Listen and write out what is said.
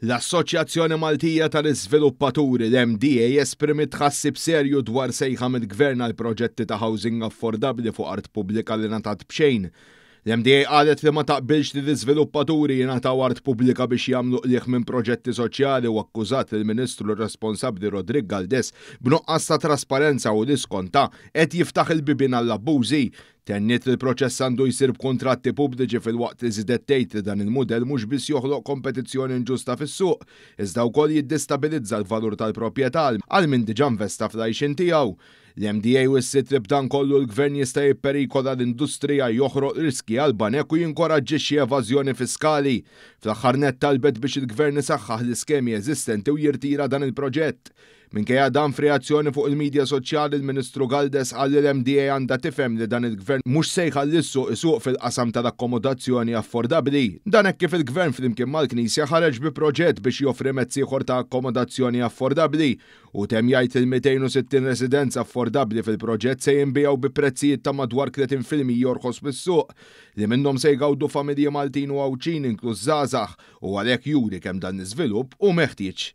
L-Assoċjazzjoni Maltija tal-Iżviluppaturi, l-MDA, esprimiet tħassib serju dwar sejħa mill-Gvern għal proġetti ta' housing affordabbli fuq art pubblika li ngħatat b'xejn. L-MDA qalet li ma taqbilx li l-iżviluppaturi jingħataw art pubblika biex jagħmlu qligħ minn proġetti soċjali u akkużat lill-Ministru responsabbli Roderick Galdes b'nuqqas ta' trasparenza u li skontha qed jiftaħ il-bibien għall-abbużi. Tenniet li l-proċess għandu jsir b'kuntratti pubbliċi filwaqt li żiedet tgħid li dan il-mudell mhux biss joħloq kompetizzjoni inġusta fis-suq, iżda wkoll jiddistabilizza l-valur tal-proprjetà għal min diġà investa fl-għajxien tiegħu. L-MDA wissiet li b'dan kollu l-Gvern jista' jipperikola l-industrija, joħroq riskji għall-banek u jinkoraġġixxi evażjoni fiskali. Fl-aħħar nett talbet biex il-Gvern isaħħaħ l-iskemi eżistenti u jirtira dan il-proġett. Minkejja dan, f'reazzjoni fuq il-midja soċjali l-Ministru Galdes qal li l-MDA għandha tifhem li dan il-Gvern mhux se jħalli s-suq isuq fil-qasam tal-akkomodazzjoni affordabbli. Dan hekk kif il-Gvern flimkien mal-Knisja ħareġ bi proġett biex joffri mezz ieħor ta' akkomodazzjoni affordabbli. Hu temm jgħid li l-260 residenza affordabbli fil-proġett se jinbiegħu bi prezzijiet ta' madwar 30% orħos mis-suq, li minnhom se jgawdu familji Maltin u Għawdxin inkluż żgħażagħ u għalhekk juri kemm dan l-iżvilupp hu meħtieġ.